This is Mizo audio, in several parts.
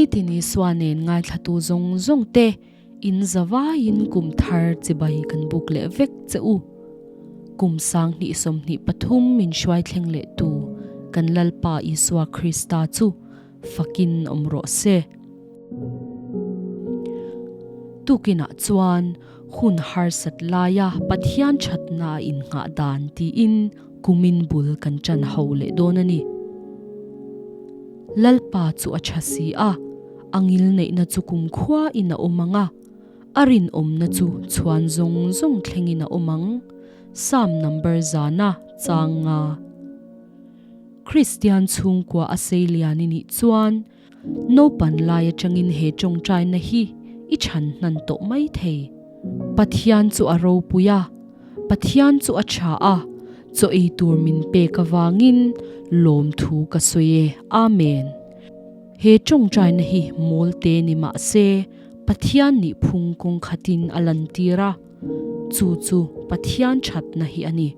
Nitin Isua nen ngaithlatu zawng zawng te in zavaiin kum thar chibai kan buk leh vek che u. Kum 2023 min hruai thleng leh tu kan Lalpa Isua Krista chu fakin awm rawh se. Tukinah chuan hun harsat laia Pathian thatna a innghah dan tiin kumin bul kan ṭan ho leh dawn a ni. Lalpa chu a ṭha si a, a ngilneihna chu kumkhuain a awm ang a, a rinawmna chu chhuan zawng zawng thlengin a awm ang, Psalm number zana chang nga. Kristian chhungkua a sei lian i nih chuan naupan lai atangin he tawngtaina hi i chhan hnan tawh mai thei. Pathian chu a ropui a, Pathian chu a tha a, chaw ei tur min pek avangin lawmthu ka sawi e. Amen. He tawngtaina hi mawl te ni mah se Pathian nih phung kawng khatin a lantir a, chu chu Pathian thatna hi a ni.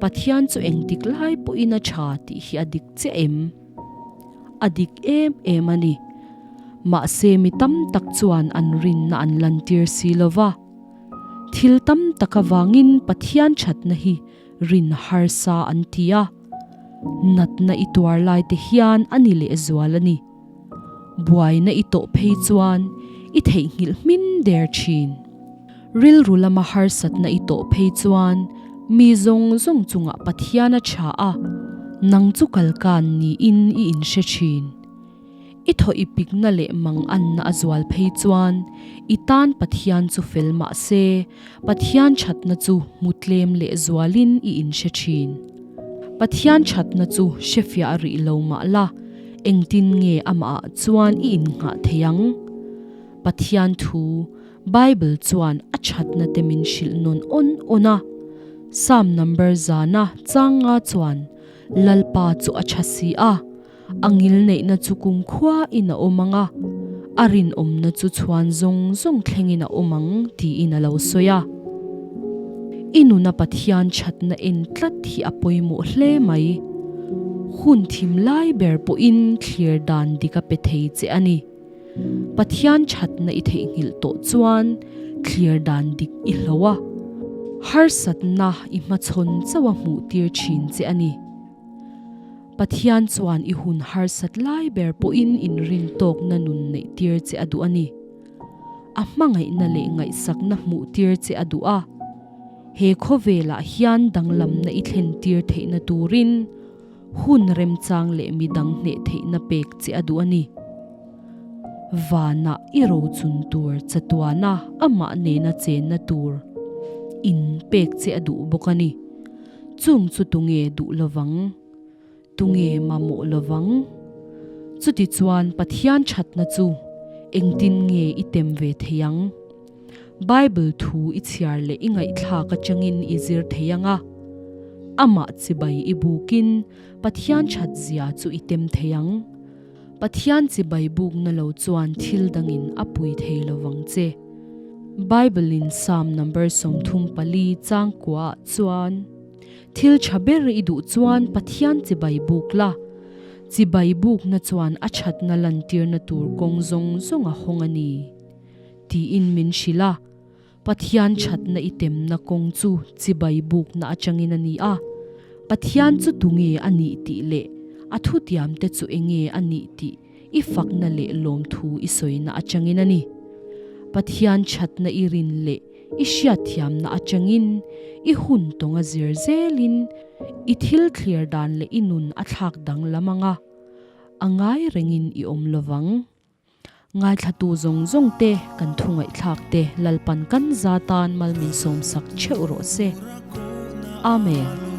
Pathian chu engtik lai pawhin a tha tih hi a dik chiah em? A dik em em a ni. Mahse mi tam tak chuan an rinna an lantir si lo va. Thil tam tak avangin Pathian thatna hi rin harsa an ti a. Natna i tuar lai te hian a ni lehzual a ni. Buaina i tawh phei chuan i theihnghilh hmin der thin. Rilru lama harsatna i tawh phei chuan mi zawng zawng chungah Pathian a tha a, nang chu kalkan niin i inhre thin. I thaw i pikna leh manganna a zual phei chuan i tan Pathian chu fel mah se, Pathian thatna chu hmu tlem leh zualin i inhre thin. Pathian thatna chu hrefiah rih lo mah la, engtin nge amah ah chuan i innghah thei ang? Pathian thu, Bible chuan a thatna te min hrilh nawn awn awn a. Psalm number zana chang nga chuan, Lalpa chu a tha si a, a ngilneihna chu kumkhuain a awm ang a, a rinawmna chu chhuan zawng zawng thlengin a awm ang tiin a lo sawi a. I nuna Pathian thatna en tlat hi a pawimawh hle mai. Hun thim lai ber pawhin thlir dan dik a pe thei che a ni. Pathian thatna i theihnghilh tawh chuan thlir dan dik i hlo a, harsatna i hmachhawn chauh a hmuh tir thin che a ni. Pathian chuan i hun harsat lai ber pawhin inrintawkna nun neih tir che a duh a ni. A hmangaihna leh ngaihsakna hmuh tir che a duh a. He khawvelah hian danglamna i thlen tir theihna turin hun remchang leh midang hneh theihna pek che a duh a ni. Vanah i rochun tur chatuana amah nena chenna tur in pek che a duh bawk a ni. Chung chu tunge duh lovang? Tunge mamawh lovang? Chutichuan Pathian thatna chu engtin nge i tem ve thei ang? Bible thu i chhiar leh i ngaihthlak atangin i zir thei ang a. Amah chibai i bukin Pathian that zia chu i tem thei ang. Pathian chibai bukna lo chuan thil dangin a pui thei lovang che. Bible in Psalm number 34 chang kuaah chuan, Thil tha ber i duh chuan Pathian chibai buk la, chibai bukna chuan a thatna lantirna tur kawng zawng zawng a hawng a ni, tiin min hrilh a. Pathian thatna i temna kawng chu chibai bukna atangin a ni a. Pathian chu tunge a nih tih leh a thutiamte chu enge a nih tih i fakna leh lawmthu i sawina atangin a ni. Pathian thatna i rin leh i hriatthiamna atangin i hun tawnga zir zelin i thil thlir dan leh i nun a thlak danglam ang a, a ngai rengin i awm lovang. Ngaithlatu zawng zawng te, kan thu ngaihthlak te Lalpan kan za tan mal min sawmsak theuh rawh se. Amen.